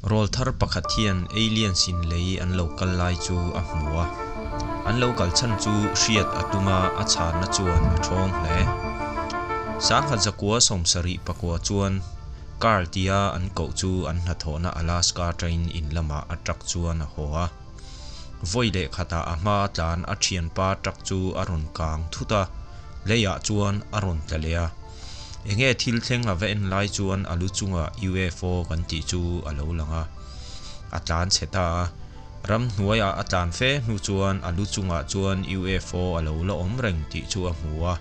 Rawlthar pakhat hian aliens in lei an lo kal lai chu a hmu a, an lo kal chhan chu hriat a tum a, a chhanna chuan a thawng hle. 1974 chuan Carl tia an koh chu an hnathawhna Alaska atangin in lamah a truck chuan a haw a. Vawi leh khatah a hma tlan a thianpa truck chu a rawn kang thut a, leiah chuan a rawn tla leh a. Enge thil thleng a va en lai chuan a lu chungah UFO kan tih chu a lo lang a, a tlan chhe ta a. Ramhnuaiah a tlan fe hnu chuan a lu chungah chuan UFO a lo la awm reng tih chu a hmu a.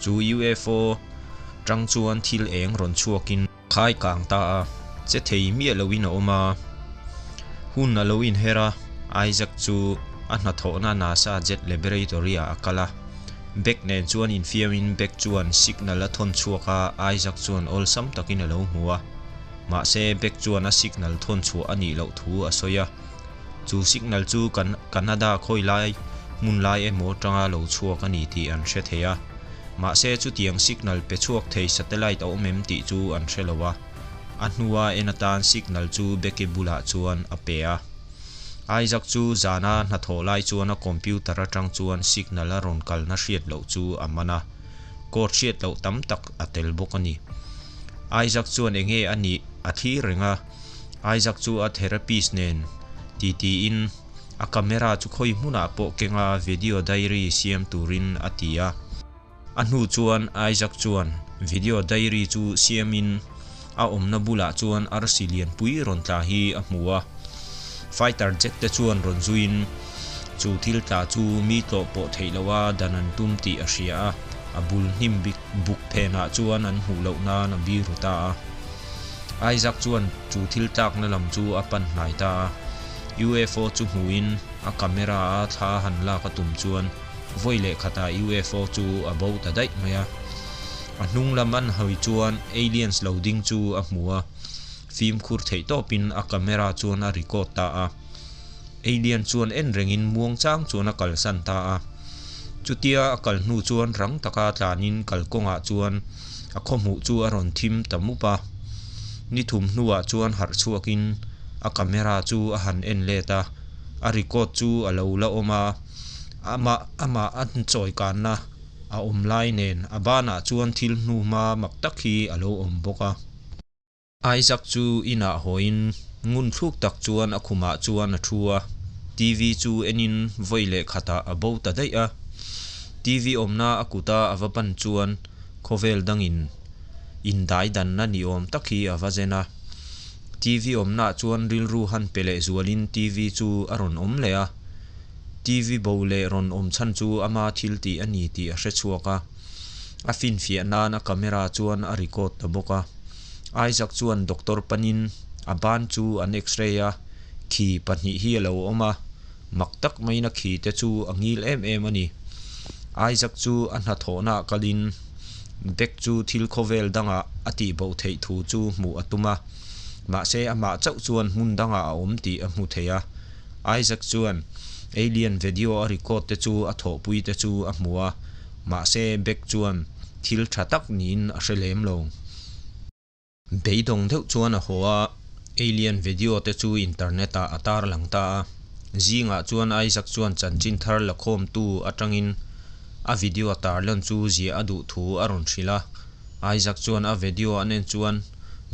Chu UFO tang chuan thil eng rawn chhuakin khai kang ta a, che thei miah loin a awm a. Hun a lo inher a, Isaac chu a hnathawhna NASA Jet Laboratory-ah a kal a. Beck nen chuan infiamin Beck chuan signal a thawn chhuak a, Isaac chuan awlsam takin a lo hmu a. Mahse, Beck chuan a signal thawn chhuah a nih loh thu a sawi a. Chu signal chu Canada khawi lai hmun lai emaw atanga lo chhuak a ni tih an hre thei a. Mahse, chutiang signal pe chhuak thei satellite a awm em tih chu an hre lo a. A hnua en atan signal chu Becky bulah chuan a pe a. Isaac chu zana hnathawh lai chuan a computer atang chuan signal a rawn kalna hriat loh chu a man a, code hriat loh tam tak a tel bawk a ni. Isaac chuan enge a nih a thlir reng a, Isaac chu a therapist nen titiin a camera chu khawi hmunah pawh kenga video diary siam turin a ti a. A hnu chuan Isaac chuan video diary chu siamin a awmna bulah chuan arsi lianpui rawn tla hi a hmu a. Fighter jet te chuan rawn zuiin chu thil tla chu mi tlawh pawh theih loha dan an tum tih a hria a, a bul hnim bik buk phenah chuan an hmuh loh nan a biru ta a. Isaac chuan chu thil tlakna lam chu a pan hnai ta a. UFO chu hmuhin a camera a thla han lak a tum chuan Vawi leh khatah UFO chu a bo ta daih mai a. A hnung lam an hawi chuan aliens lo ding chu a hmu a, fimkhur theih tawpin a camera chuan a record ta a. Alien chuan en rengin muang chang chuan a kalsan ta a. Chutia a kal hnu chuan rang taka tlanin kalkawngah chuan a khawhmuh chu a rawn thim ta mup a. Ni thum hnuah chuan harh chhuakin a camera chu a han en let a, a record chu a lo la awm a. Amah amah a chawi kanna a awm lai nen a banah chuan thil hnu hma mak tak hi a lo awm bawk a. Isaac chu inah hawiin ngun thluk tak chuan a khumah chuan a thu a, TV chu enin vawi leh khatah a bo ta daih a. TV awmna a kuta a va pan chuan khawvel dangin indai danna ni awm tak hi a va zen a. TV awmnaah chuan rilru han pe leh zualin TV chu a rawn awm leh a. TV bo leh rawn awm chhan chu ama thil tih a ni tih a hre chhuak a. A finfiah nan a camera chuan a record ta bawk a. Isaac chuan doctor panin a ban chu an x-ray a, khi pahnih hi a lo awm a, mak tak maiin a khi te chu a ngil em em a ni. Isaac chu a hnathawhnaah kalin bag chu thil khawvel dangah a tihbo theih thu chu hmuh a tum a, mahse amah chauh chuan hmun dangah a awm tih a hmu thei a. Isaac chuan alien video a record te chu a thawhpui te chu a hmu a, mahse Beck chuan thil tha tak niin a hre lem lo. Beidawng deuh chuan a haw a, alien video te chu internet ah a tar lang ta a. Zingah chuan Isaac chuan chanchin thar la khawmtu atangin a video tarlan chu ziah a duh thu a rawn hrilh a. Isaac chuan a video a nen chuan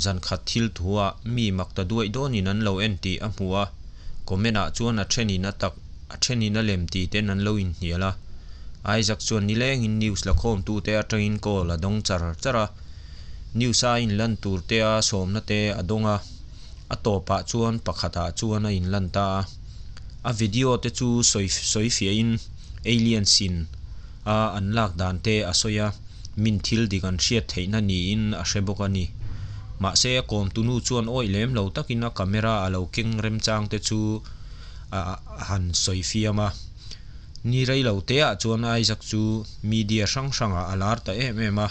zan khat thil thuah mi mak ta duaih dawnin an lo en tih a hmu a, comment ah chuan a thenin a tak, a thenin a lem tih ten an lo inhnial a. Isaac chuan nilengin news la khawmtute atangin call a dawng char char a, news a inlan tur te a sawmna te a dawng a, a tawpah chuan pakhatah chuan a inlan ta a. A video te chu sawi sawi fiahin aliens in a an lak dan te a sawi a. Min thil dik an hriat theihna niin a hre bawk a ni. Mahse, a kawmtunu chuan awih lem lo takin a camera a lo keng remchang te chu a han sawi fiam a. Ni rei lo teah chuan Isaac chu media hrang hrangah a lar ta em em a,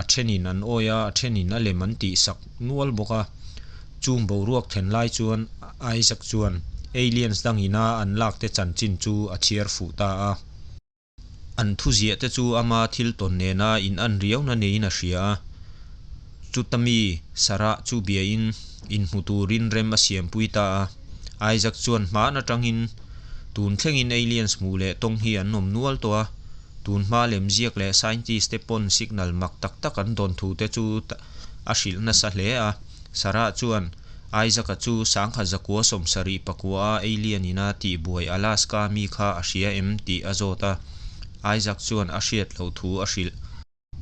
a thenin an awih a, a thenin a lem an tihsak nual bawk a. Chung boruak then lai chuan Isaac chuan aliens dangina an lak te chanchin chu a chhiar fuh ta a. An thuziah te chu ama thil tawn nena in an riauna neiin a hria a. Chuta mi Sarah chu biain inhmu turin rem a siampui ta a. Isaac chuan hmaan atangin tun thlengin aliens hmu leh tawng hi an awm nual tawh a. Tun hma lemziak leh scientist te pawn signal mak tak tak an dawn thu te chu a hrilh nasa hle a. Sarah chuan Isaac-a chu 1979 a alien ina tihbuai Alaska mi kha a hria em tih a zawt a. Isaac chuan a hriat loh thu a hrilh.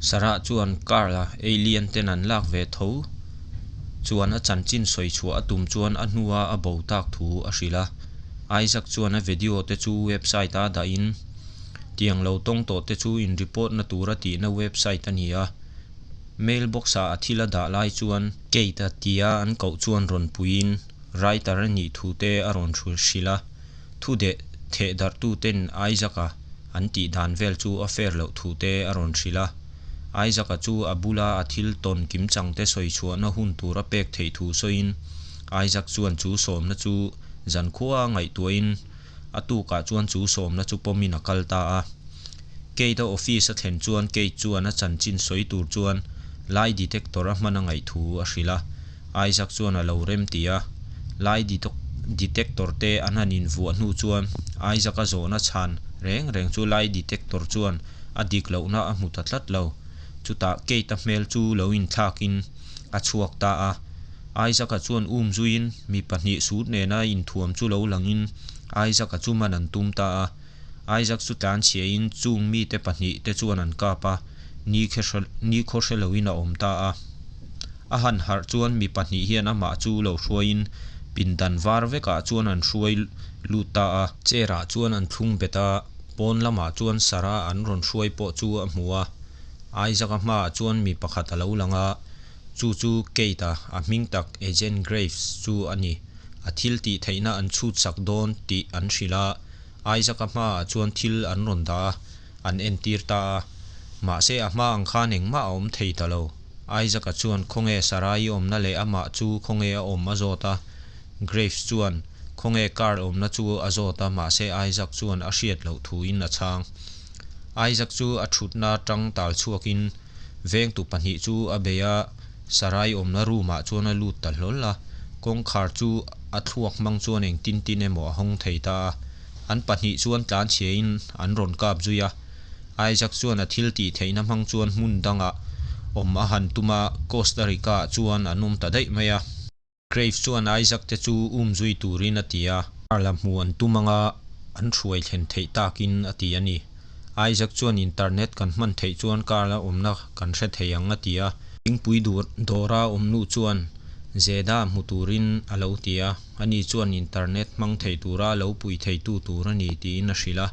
Sarah chuan Carl-a alien ten an lak ve tho chuan a chanchin sawi chhuah a tum chuan a hnua a bo tak thu a hrilh a. Isaac chuan a video te chu website a dahin tiang lo tawng tawh te chu in report na tura tihna website a ni a. Mailbox ah a thil a dah lai chuan Kate-a tia an koh chuan rawn puiin writer a nih thu te a rawn hrilh a. Thu deh theh darhtuten Isaac-a an tih dan vel chu a fair loh thu te a rawn hrilh a. Isaac-a chu a bula a thil tawn kimchangte sawi chhuahna hun tur a pek theih thu sawiin Isaac chuan chu sawmna chu zankhua a ngaihtuahin a tukah chuan chu sawmna chu pawmin a kal ta a. Kate-a office a thlen chuan Kate chuan a chanchin sawi tur chuan lie detector a hman a ngaih thu a hrilh a. Isaac chuan a lo rem ti a. Lie detector te an han invuah hnu chuan Isaac-a zawhna chhan reng reng chu lie detector chuan a dik lohna a hmu ta tlat lo. Chutah Kate-a hmel chu lo inthlakin a chhuak ta a. Isaac-a chuan um zuiin mi pahnih sut nena inthuam chu lo langin Isaac-a chu man an tum ta a. Isaac chu tlanchhiahin chung mite pahnih te chuan an kap a, nikhaw hre loin a awm ta a. A han harh chuan mi pahnih hian amah chu lo hruaiin pindan var vekah chuan an hruai lut ta a. Chair ah chuan an thlung bet a, pawn lamah chuan Sarah an rawn hruai pawh chu a hmu a. Isaac-a hmaah chuan mi pakhat a lo lang a, chu chu Kate-a, a hming tak Agent Graves chu a ni. A thil tih theihna an chhut sak dawn tih an hrilh a, Isaac-a hmaah chuan thil an rawn dah a, an entir ta a. Mahse a hma ang khan engmah a awm thei ta lo. Isaac-a chuan khawnge Sarai-i awmna leh amah chu khawnge a awm a zawt a. Graves chuan khawnge Carl awmna chu a zawt a, mahse Isaac chuan a hriat loh thuin a chhang. Isaac chu a thutna tang tal chhuakin vengtu pahnih chu a bei a, Sarai awmna room ah chuan a lut ta hlawl a, kawngkhar chu a thluak hmang chuan engtin tin emaw a hawng thei ta a. An pahnih chuan tlanchhiain an rawn kap zui a. Isaac chuan a thil tih theihna hmang chuan hmun dangah awm a han tum a, Costa Rica ah chuan an awm ta daih mai a. Graves chuan Isaac te chu um zui turin a ti a. Carl-a hmu an tum anga an hruai thlen theih takin a ti a ni. Isaac chuan internet kan hman theih chuan Carl-a awmna kan hre thei ang a ti a. Thingpui dawra awm nu chuan Zeda hmu turin a lo ti a, ani chuan internet hmang thei tura lo pui theitu tur a ni tiin a hrilh a.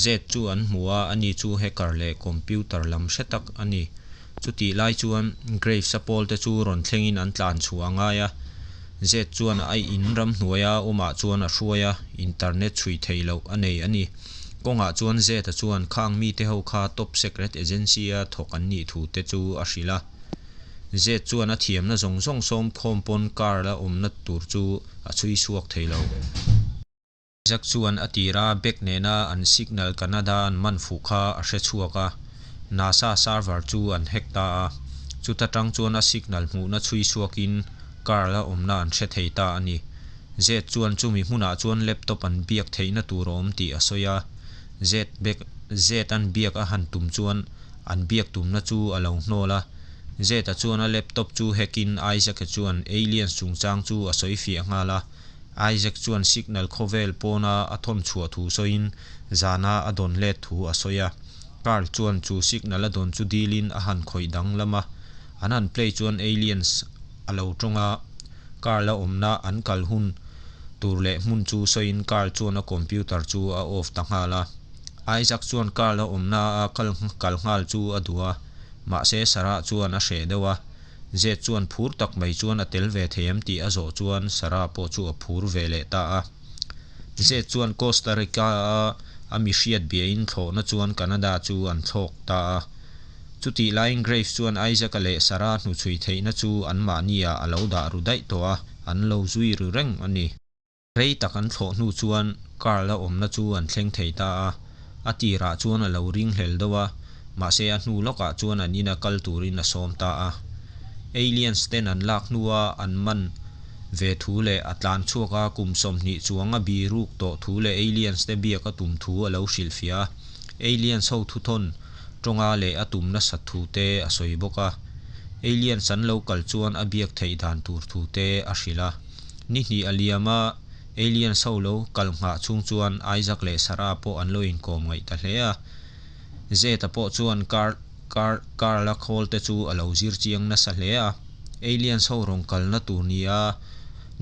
Zed chu an hmu a, ani chu hacker leh computer lam hre tak a ni. Chutih lai chuan Graves-a pawlte chu rawn thlengin an tlan chhuah a ngai a. Zed chuan a in ramhnuaia awmah chuan a hruai a, internet chhui theih loh a nei a ni. Kawngah chuan Zed-a chuan khang mite ho kha top secret agency-a thawk an nih thu te chu a hrilh a. Zed chuan a thiamna zawng zawng sawm khawm pawn car-a awmna tur chu a chhui chhuak thei lo. Jack chuan a tir a, Beck nena an signal Canada an man fuh kha a hre chhuak a, NASA server chu an hack ta a, chuta tang chuan a signal hmuhna chhui chhuakin Carl-a awmna an hre thei ta a ni. Zed chuan chumi hmunah chuan laptop an biak theihna tur a awm tih a sawi a, Zed Beck Zed an biak a han tum chuan an biak tumna chu a lo hnawl a, Zed-a chuan a laptop chu hack-in Isaac-a chuan aliens chungchang chu a sawi fiah nghal a. Isaac chuan signal khawvel pawna a thawn chhuah thu sawiin zana a dawn let thu a sawi a. Carl chuan chu signal a dawn chu dilin a han khawih danglam a. An han play chuan aliens a lo tawng a, Carl a awmna an kal hun tur leh hmun chu sawiin Carl chuan a computer chu a off ta nghal a. Isaac chuan Carl a awmna a kal kal nghal chu a duh a, mahse Sarah chuan a hreh deuh a. Zed chuan phur tak mai chuan a tel ve thei em tih a zawh chuan Sarah pawh chu a phur ve leh ta a. Zed chuan Costa Rica-a a mi hriat biain thlawhna chuan Canada chu an thlawk ta a. Chutih laiin Graves chuan Isaac-a leh Sarah hnuchhui theihna chu anmahni-ah a lo dah ru daih tawh a, an lo zui ru reng a ni. Rei tak an thlawh hnu chuan Carl-a awmna chu an thleng thei ta a, a tirah chuan a lo ringhlel deuh a, mahse a hnu lawkah chuan an ina kal turin a sawm ta a. Aliens ten an lak hnua an man ve thu leh a tlan chhuak a kum 20 chuang a biruk tawh thu leh aliens te biak a tum thu a lo hrilhfiah a. Aliens ho thuthawn tawnga leh a tum nasat thu te a sawi bawk a. Aliens an lo kal chuan a biak theih dan tur thu te a hrilh a. Ni hnih a liam a, aliens ho lo kal nghah chhung chuan Isaac leh Sarah pawh an lo inkawm ngaih ta hle a. Zeta pawh chuan Carl Carl Carl-a khawl te chu a lo zir chiang nasa hle a. Aliens ho rawn kalna tur ni a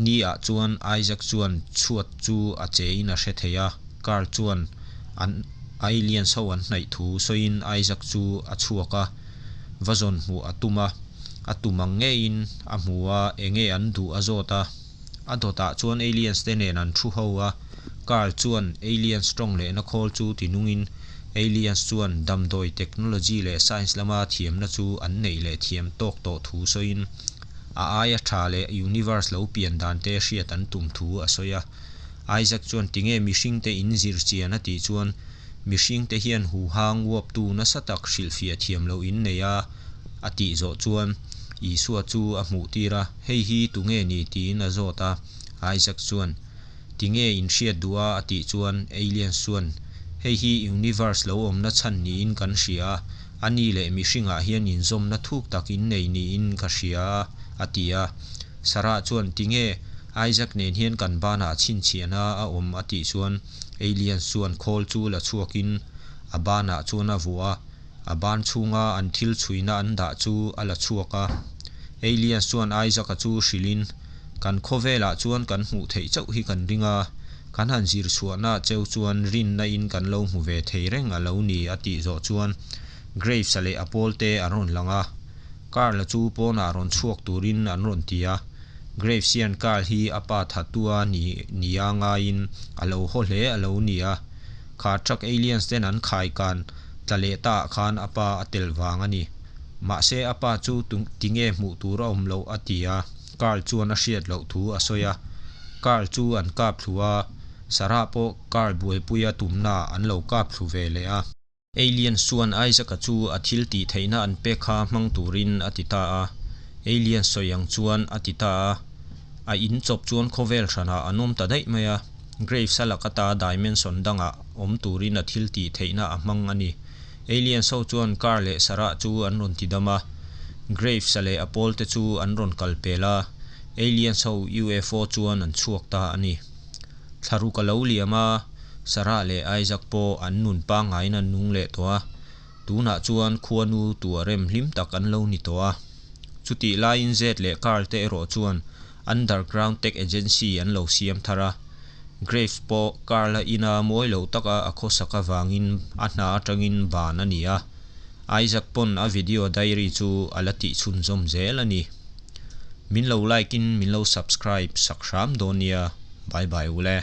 ni ah chuan Isaac chuan chhuat chu a che in a hre thei a. Carl chuan an aliens ho an hnaih thu sawiin Isaac chu a chhuak a, va zawn hmuh a tum a. A tum ang ngeiin a hmu a, enge an duh a zawt a. A dawtah chuan aliens te nen an thu ho a, Carl chuan aliens tawng lehna khawl chu tinungin aliens chuan damdawi technology leh science lama thiamna chu an neih leh thiam tawk tawh thu sawiin a aia tha leh universe lo pian dan te hriat an tum thu a sawi a. Isaac chuan tinge mihring te in zir chian a tih chuan mihring te hian huhang uaptu nasa tak hrilhfiah thiam loh in nei a a tih zawh chuan Isua chu a hmuh tir a, hei hi tunge ni tiin a zawt a. Isaac chuan tinge in hriat duh a a tih chuan aliens chuan hei hi universe lo awmna chhan niin kan hria a, a ni leh mihringah hian inzawmna thuk tak in nei niin ka hria a a ti a. Sarah chuan tinge Isaac nen hian kan banah chhinchhiahna a awm a tih chuan aliens chuan khawl chu la chhuakin a banah chuan a vuah a, a ban chhunga an thil chhuina an dah chu a la chhuak a. Aliens chuan Isaac-a chu hrilhin kan khawvelah chuan kan hmuh theih chauh hi kan ring a, kan han zir chhuahna cheu chuan rinna in kan lo hmu ve thei reng a lo ni a tih zawh chuan Graves-a leh a pawl te an rawn lang a. Carl-a chu pawnah rawn chhuak turin an rawn ti a. Graves hian Carl hi a pa thatua ni nia ngaiin a lo haw hle a lo ni a. Kha truck aliens ten an khaikan tla leh ta ah khan a pa a tel vang a ni. Mahse a pa chu tinge hmuh tur a awm loh a ti a, Carl chuan a hriat loh thu a sawi a. Carl chu an kap thlu a, Sarah pawh Carl buaipuia tumna ah an lo kap thlu ve leh a. Aliens chuan Isaac-a chu a thil tih theihna an pek kha hmang turin a ti ta a. Aliens sawi ang chuan a ti ta a. A in chawp chuan khawvel hranah an awm ta daih mai a. Graves-a laka ta dimension dangah awm turin a thil tih theihna a hmang a ni. Aliens ho chuan Carl leh Sarah chu an rawn ti dam a. Graves-a leh a pawlte chu an rawn kal pel a. Aliens ho UFO chuan an chhuak ta a ni. Thlaruk a lo liam a, Sarah leh Isaac pawh an nun pangngaiin an nung leh tawh a, tunah chuan khuanu tuah rem hlim tak an lo ni tawh a. Chutih laiin Zed leh Carl te erawh chuan Underground Tech Agency an lo siam thar a, Graves pawh Carl-a ina mawi lo taka a khawsak avangin a hna atangin ban a ni a, Isaac pawn a video diary chu a la tih chhunzawm zel a ni. Min lo like in min lo subscribe sak hram dawn nia, bye bye ule.